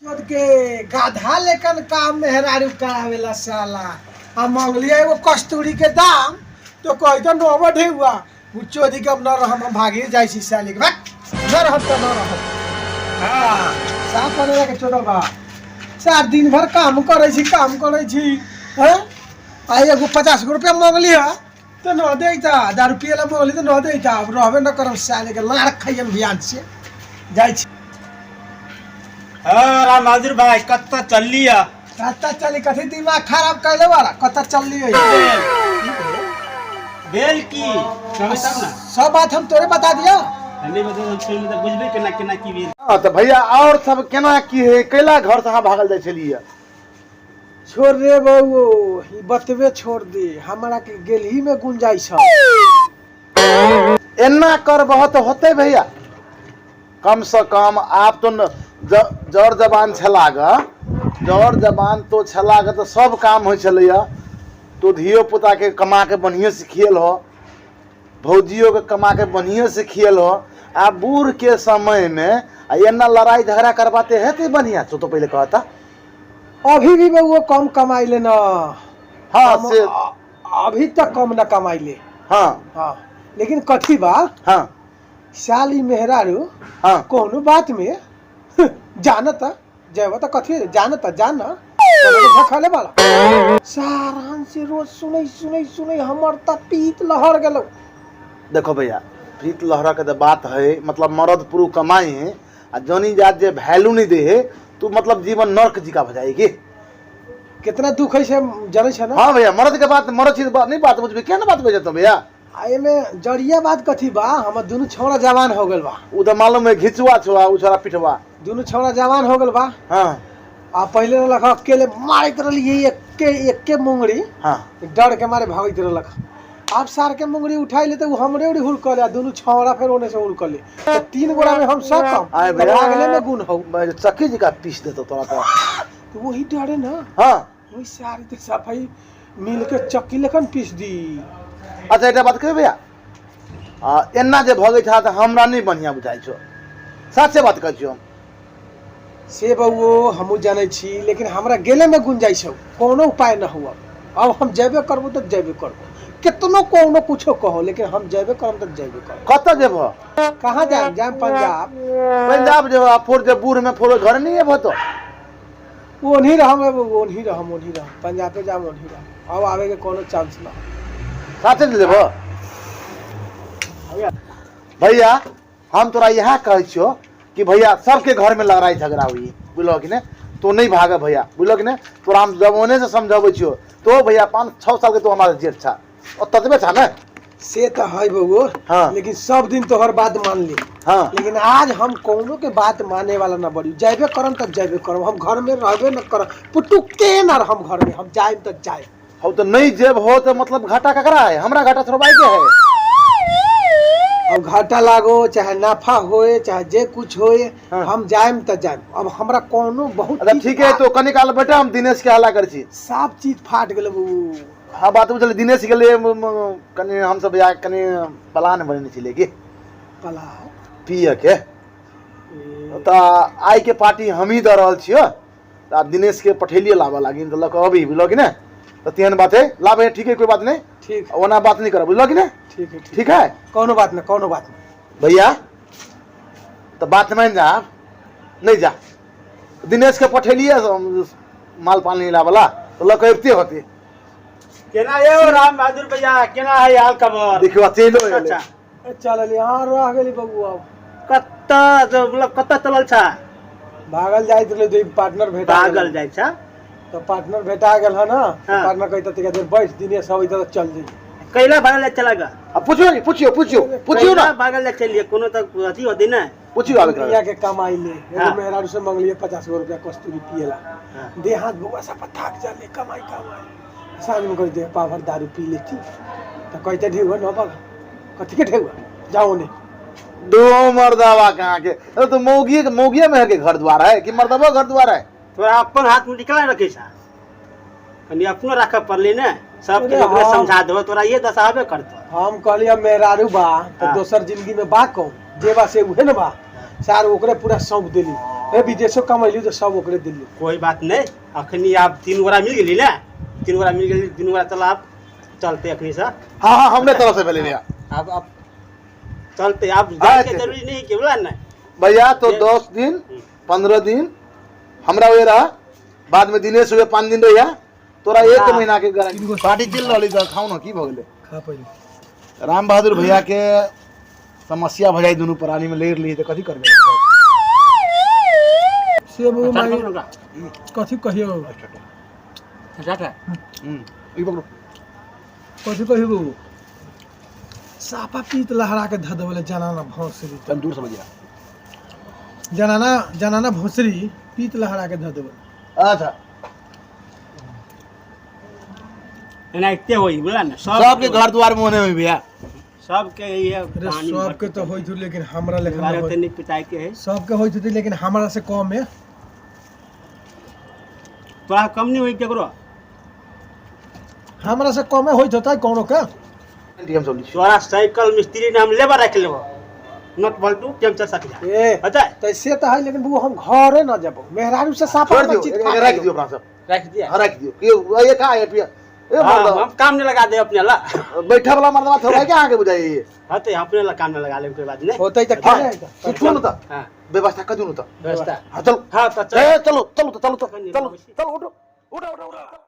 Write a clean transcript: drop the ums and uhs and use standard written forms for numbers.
चोद के गाधा लेकन काम मेहरारू करावेला साला। आ मंगलिया एगो कस्तूरी के दाम तो कही तो नोबो ढेउआ उ चोदी के अब न रहम, हम भागी जाइ छी साले के। भाग, न रहम त न रहम। हाँ साफ बनेला के चोदल बा। सार दिन भर काम करै छी, काम करै छी, हैं? आ एगो 50 गो रुपया मंगली है तो न देता, दारू पियला मंगली तो न देता। अब रहबे न करब साले के, लाड़ खैयन बियान से जाइ छी। हाँ राम बहादुर भाई, कत्ता चलली है? कत्ता चली? कथी दिमाग खराब कैले वाला, कत्ता चलली है? भेल की कहबै तब ना। सब बात हम तोरे बता दिया। नहीं बता हम सुन तऽ बुझबै केना केना की भेल। हाँ तऽ भैया और सब केना की है, कैला घर से अहाँ भागल जाइ छलियै? छोड़ रे बउओ, ई बतबे छोड़ दे, हमरा के गेलही में गुंजाइश है। एना करबह तऽ होतै भैया? कम से कम आब तो जर जबान छला ग, जर जबान तो छला ग तऽ सब काम होइ छलैया। तो धियो पुता के कमा के बढ़िए से खियल हो, भौजियो के कमा के बढ़िए से खियल हो। आ बूढ़ के समय में आ एना लड़ाई झगड़ा करबाते हेतै बढ़िया? तो तो पहिले कहता। अभी भी बउओ कम कमाई ले ना। हाँ, कम से अभी तक कम ना कमाई ले। हाँ। हाँ, लेकिन कथी बा? हाँ। साली मेहरारू। हाँ। कोनो बात में जानत जयब त कथी जानत जान झखले वाला सारान से रोज सुनै सुनै सुनै हमर त पीत लहर गेलो। देखो भैया, प्रीत लहरा के तो बात है, मतलब मर्द पुरुष कमाए हैं आ जनी जात जे वैल्यू नहीं दे है तो मतलब जीवन नर्क जी का हो जाएगी। कितना दुख है से जानै छ ना? हाँ भैया, मर्द के बात मर्द चीज नहीं बात बुझबे, क्या ना बात बुझे तो भैया। आ एमे जरिया बात कथी बा, हमर दुनू छौड़ा जवान हो गेल बा। उ तो मालूम है, घिचुआ छुआ उ छोरा पिठवा। दुनू छौड़ा जवान हो गेल बा। हाँ। आ पहले रहलक अकेले मारैत रहलियै एके एके मुंगरी। हाँ। डर के मारे भागैत रहलक। आब सार के मुंगरी उठाई ले तो उ हमरे उड़ी हुड़कले आ दुनू छौड़ा फेर ओने से हुड़कले, तो तीन गोरा में हम सब कम आए तो भैया। भागले में गुण हो। मैं चक्की जी का पीस देतो तोरा तो। तो वही डरे ना। हाँ। वही सारी तो सफाई मिल के चक्की लेखन पीस दी। अच्छा एकटा बात कहियो भैया, आ एना जे भगै छा तऽ हमरा नहि बढ़िया बुझाइ छौ, साचे बात कहै छियौ हम। से बउओ हमहूँ जानै छी, लेकिन हमरा गेले में गुंजाइश हौ, कोनो उपाय न हुआ। अब हम जेबे करबो तऽ जेबे करबो, केतनो कोनो कुछो कहो, लेकिन हम जेबे करब तऽ जेबे करब। कतऽ जेबह? कहाँ जायब? जायब पंजाब। पंजाब जेबह आ फोर जे बूढ़ में फोर घर नहीं एबह तो? ओन्ही रहम एगो, ओन्ही रहम, ओन्ही रहम, पंजाबे जाम, ओन्ही रहम, अब आवे के कोनो चांस ना। साथे जेबह भैया? हम तोरा इएह कहै छियौ कि भैया सबके घर में लड़ाई झगड़ा हुई, बुझलो कि नहीं? तो नहीं भागे भैया, बुझलो कि नहीं? तोरा हम जमाने से समझाबै छियौ तो भैया, 5-6 साल के तो हमारा जेठ छा और ततबे छा ने। से तो है बउओ। हाँ। लेकिन सब दिन तोहर बात मान ली। हाँ। लेकिन आज हम कोनो के बात माने वाला ना बड़ी, जाबे करम तब जाबे करम, हम घर में रहबे न करम, पुटुके ना रहम घर में, हम जाएब तब जाएब। हम तो नहीं जेब हो तो मतलब घाटा ककरा है? हमरा घाटा थोड़ा के है। अब घाटा लागो चाहे नाफा होए चाहे जे कुछ होए। हाँ। हम जाएम त जाएम, अब हमरा कोनो बहुत अच्छा चीज ठीक है, तो कनी काल बैठा, हम दिनेश के हल्ला करै छी। साफ चीज फाट गेल बबू। हाँ बात बुझल, दिनेश गेलै, कनी हम सब या कनी प्लान बनेने छलियै कि पलाव पिय के, तऽ आइ के पार्टी हमही दऽ रहल छियौ। तऽ आब दिनेश के पठेलियै लाबऽ लागिन, तऽ लऽ कऽ अबही, बुझलऽ कि नहि? तऽ तेहन बात है, लाबे, ठीक है, कोई बात नहीं। ठीक। ओना बात नहीं करब, बुझलऽ कि नहि? ठीक है, ठीक। ठीक है। कोनो बात नहीं, कोनो बात नहीं। भैया तऽ बात मानि जा, आब नहीं जा, दिनेश के पठेलियै माल पानी लाबऽ तऽ लऽ कऽ अबिते होतै। केना यौ राम बहादुर भैया, केना है हाल खबर? देखियौ चलि एलै। अच्छा। चल यहाँ रह गेली बबू अब। कत्ता मतलब कत्ता चलल छा? भागल जाइत रहले तो पार्टनर भेटा भागल गेल। जाइ छा? तो पार्टनर भेटा गेल है ना। हाँ। पार्टनर कहता तनिका देर बैठ, दिनेश अबै तऽ चल जाई। कैला भागल जाइ चला गा? आ पूछियो ने, पूछियो पूछियो पूछियो ना। कैला भागल जाइ चलिए, कोनो तऽ अथी होती ना। पूछियो आबे दुनिया के कमाई ले एगो हाँ। मेहरारू से मंगलिए 50 गो रुपया कस्तूरी पिएला। हाँ। देह हाथ बउआ सब थक जाले कमाई कमाई, साँझ में कह दे पावर दारू पी लेती तो कहते ढेउआ न बगा, कथी के ढेउआ, जाओ ने। दो मर्दावा कहाँ के? अरे तो मौगिए के मौगिए में के घर द्वार है कि मर्दावा घर द्वार है? तोरा अपन हाथ में निकला रखे छा, कनी अपनो राखे पड़ले ने सबके। अरे ओकरे हाँ। समझा देबो, तोरा ये दशा हबे करतो। हम कहलिए अब मेहरारू बा तो हाँ। दोसर जिंदगी में बा कौन, जे बा से उहे न बा। सार ओकरे पूरा सौंप देली। ए विदेशो कमैली तो सब ओकरे देली। कोई बात नहीं, अखनी आप 3 गोरा मिल गेली ना, 3 गोरा मिल गेली, 3 गोरा चल आप चलते अखनी से। हाँ हाँ हमरे तरफ से भेलै भैया। अब चलते, आप जाए के अच्छा। जरूरी नहीं कि बोला ना भैया। तो 10 दिन 15 दिन हमरा वे रहा, बाद में दिनेश हुए 5 दिन रहिया, तोरा 1 महीना के गारंटी। पार्टी चल रहली तऽ खाउ ना, की भऽ गेलै? खा पहिले। राम बहादुर भैया के समस्या भऽ जाइ, दुनू प्राणी में लड़ि ली तऽ कथी करबै? से बबू माई कथी कहियो? ई पकड़ू। कथी कहियो बबू? सापा पीत लहरा के धऽ देबले जनाना भौंसरी। तन दूर समझिया। जनाना जनाना भौंसरी पीत लहरा के धऽ देबले। अच्छा एनाहिते होई बोला ना सबके घर द्वार में होने में भैया सबके ये अरे कहानी सबके तो होइत होई, लेकिन हमरा लेखन बारे होइत। तनी पिटाई के है। सबके होइत होई, लेकिन हमरा से कम है। तोरा कम नहीं होई केकरो? हमरा से कमे होइत होतै कोनो के। हम सब ली। तोरा साइकिल मिस्त्री ने हम लेबर रख लेबो, नट बल्टू टेम्पचर सट जा। ए अच्छा तो से तो है, लेकिन बुआ हम घरे न जबो, मेहरारू से साफा छोड़ दियो, चित एक खा रख लियो। दियो अपना सब। रख दिया। हाँ, रख दियो। ये का है पिया? ए हाँ, मर्द हम काम नहीं लगा दे अपने ला। बैठा वाला मर्दवा थोड़ा क्या आगे बुझाइए। हाँ तो अपने ला काम नहीं लगा ले, कोई बात नहीं। होतै त हाँ, के जाए। सुन न त हाँ व्यवस्था कर दियो न त। व्यवस्था। हाँ चलो। हाँ तो चल। ए चलो चलो तो चलो तो कन्या चलो बाबूजी। चलो उठो उठो उठो उठो।